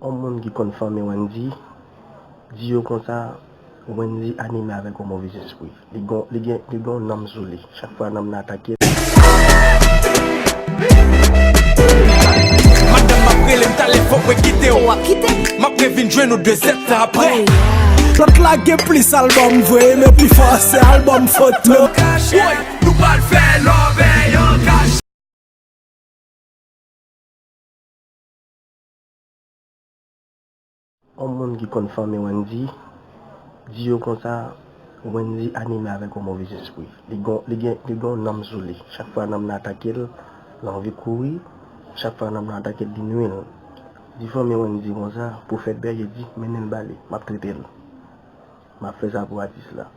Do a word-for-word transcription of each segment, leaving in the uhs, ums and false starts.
Yon moun ki konn fanmi Wendy, di yo konsa, Wendy anime avèk yon move lespri. Li gon, li gen, li gen yon nanm sou li. Chak fwa nanm nan atake l, Madanm m ap rele m talè, fòk mwen kite w. W ap kite m? M ap revin jwenn ou de zèt tan apre. Lòt la gen plis albòm vre, men pi fò se albòm foto. Woy, nou pral fè love yon kach. Yon moun ki konn fanmi Wendy, di yo konsa, Wendy anime avèk yon move lespri. Li gon, li gen, li gen yon nanm sou li. Chak fwa nanm nan atake l, l anvi kouri. Chak fwa nanm nan atake l, li nwi l. Di fanmi Wendy konsa, pwofèt bèje di, mennen l ba li, m ap trete l. M ap fè sa pou atis la.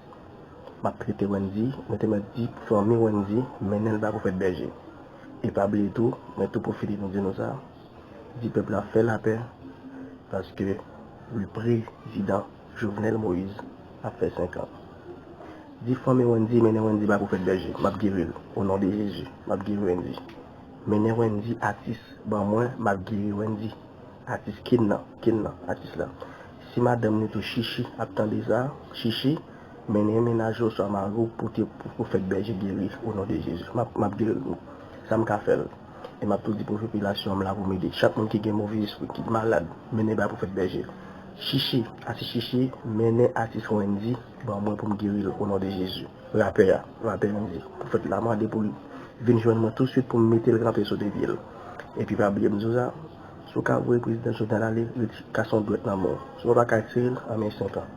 M ap trete Wendy, mwen te mèt di fanmi Wendy, mennen l ba pwofèt bèje. E pa bliye tou, mwen tou pwofite pou di nou sa, di pèp la fè lapè, paske le prezidan Jovenel Moïse ap fè senk an. Di fanmi Wendy, mennen Wendy ba pwofèt bèje, m ap geri l, o non de Jezi, m ap geri Wendy. Mennen Wendy atis ban mwen, m ap geri Wendy. Atis Ken nan, Ken nan, atis la. Si madanm li tou Chichi ap tande sa, Chichi, mennen mennaj ou oswa mari w pote pou pwofèt bèje geri o non de Jezi. M ap, m ap geri l. Sa m ka fè l. E m ap tou di pou popilasyon m la pou m ede. Chak moun ki gen move lespri, ki malad, mennen ba pwofèt bèje. Chichi, atis Chichi, mennen atis Wendy ban mwen pou m geri l o non de Jezi. Rapè a, rapè Wendy. Pwofèt la mande pou l vin jwenn mwen touswit pou m mete l kanpe sou de pye l. Epi pa bliye m di w sa, si w ka voye prezidan Jovenel ale, retire, kase yon dwèt nan men w. Si w pa ka retire l, anmèy senk an.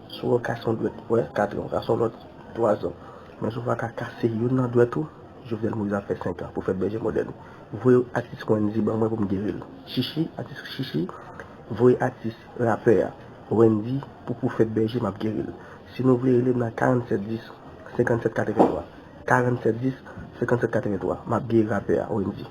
Si w kase yon dwèt, wè, kat an, kase yon lòt, twa zan. Men si w pa ka kase youn nan dwèt ou, Jovenel Moïse ap fè senk an, pwofèt bèje modèn. Voye atis Wendy ban mwen pou m geri l. Chichi, atis Chichi, voye atis rapè a, Wendy, pou pwofèt bèje, m ap geri l. Si nou vle rele m nan karannsèt dis, senkannsèt katrevenntwa. Karannsèt dis, senkannsèt katrevenntwa. M ap geri rapè a, Wendy.